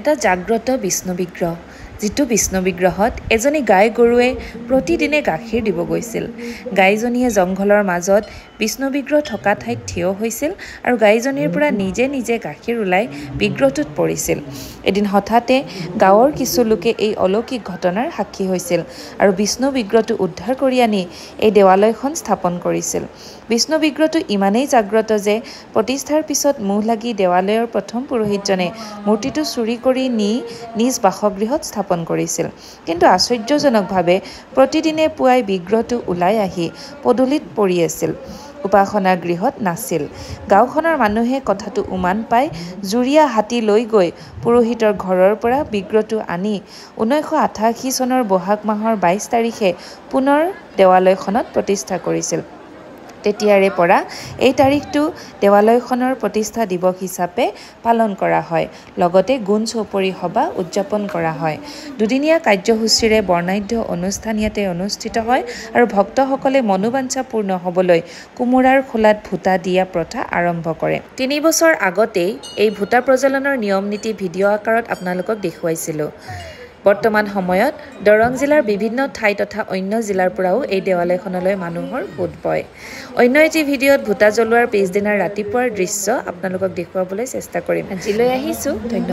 এটা জাগ্ৰত বিষ্ণু বিগ্ৰহ, যিটো বিষ্ণু বিগ্ৰহত এজনী গাই গৰুৱে প্ৰতিদিনে গাখীৰ দিব গৈছিল। গাইজনীয়ে জংঘলৰ মাজত বিষ্ণু বিগ্ৰহ থকা ঠাইত থিয় হৈছিল আৰু গাইজনীৰ পৰা নিজে নিজে গাখীৰ ওলাই বিগ্ৰহটোত পৰিছিল। এদিন হঠাতে গাঁৱৰ কিছু লোকে এই অলৌকিক ঘটনাৰ সাক্ষী হৈছিল আৰু বিষ্ণু বিগ্ৰহটো উদ্ধাৰ কৰি আনি এই দেৱালয়খন স্থাপন কৰিছিল। বিষ্ণু বিগ্ৰহটো ইমানেই জাগ্ৰত যে প্ৰতিষ্ঠাৰ পিছত মোহ লাগি দেৱালয়ৰ প্ৰথম পুৰোহিতজনে মূৰ্তিটো চুৰি কৰি নি নিজ বাসগৃহত স্থাপন কৰিছিল। কিন্তু আশ্চৰ্যজনকভাৱে প্ৰতিদিনে পুৱাই বিগ্ৰহটো ওলাই আহি পদূলিত পৰি আছিল, উপাসনা গৃহত নাছিল। গাঁওখনৰ মানুহে কথাটো উমান পাই যুৰীয়া হাতী লৈ গৈ পুৰোহিতৰ ঘৰৰ পৰা বিগ্ৰহটো আনি 1988 চনৰ বহাগ মাহৰ 22 তাৰিখে পুনৰ দেৱালয়খনত প্ৰতিষ্ঠা কৰিছিল। তেতিয়াৰে পৰা এই তাৰিখটো দেৱালয়খনৰ প্ৰতিষ্ঠা দিৱস হিচাপে পালন কৰা হয়, লগতে গুণ চৌপৰি সভা উদযাপন কৰা হয়। দুদিনীয়া কাৰ্যসূচীৰে বৰ্ণাঢ্য অনুষ্ঠান ইয়াতে অনুষ্ঠিত হয় আৰু ভক্তসকলে মনোবাঞ্ছা পূৰ্ণ হ'বলৈ কোমোৰাৰ খোলাত ভোটা দিয়া প্ৰথা আৰম্ভ কৰে। 3 বছৰ আগতেই এই ভোটা প্ৰজ্বলনৰ নিয়ম নীতি ভিডিঅ' আকাৰত আপোনালোকক দেখুৱাইছিলোঁ। বৰ্তমান সময়ত দৰং জিলাৰ বিভিন্ন ঠাই তথা অন্য জিলাৰ পৰাও এই দেৱালয়খনলৈ মানুহৰ সোঁত বয়। অন্য এটি ভিডিঅ'ত ভোটা জ্বলোৱাৰ পিছদিনাৰ ৰাতিপুৱাৰ দৃশ্য আপোনালোকক দেখুৱাবলৈ চেষ্টা কৰিম। আজিলৈ আহিছোঁ, ধন্যবাদ।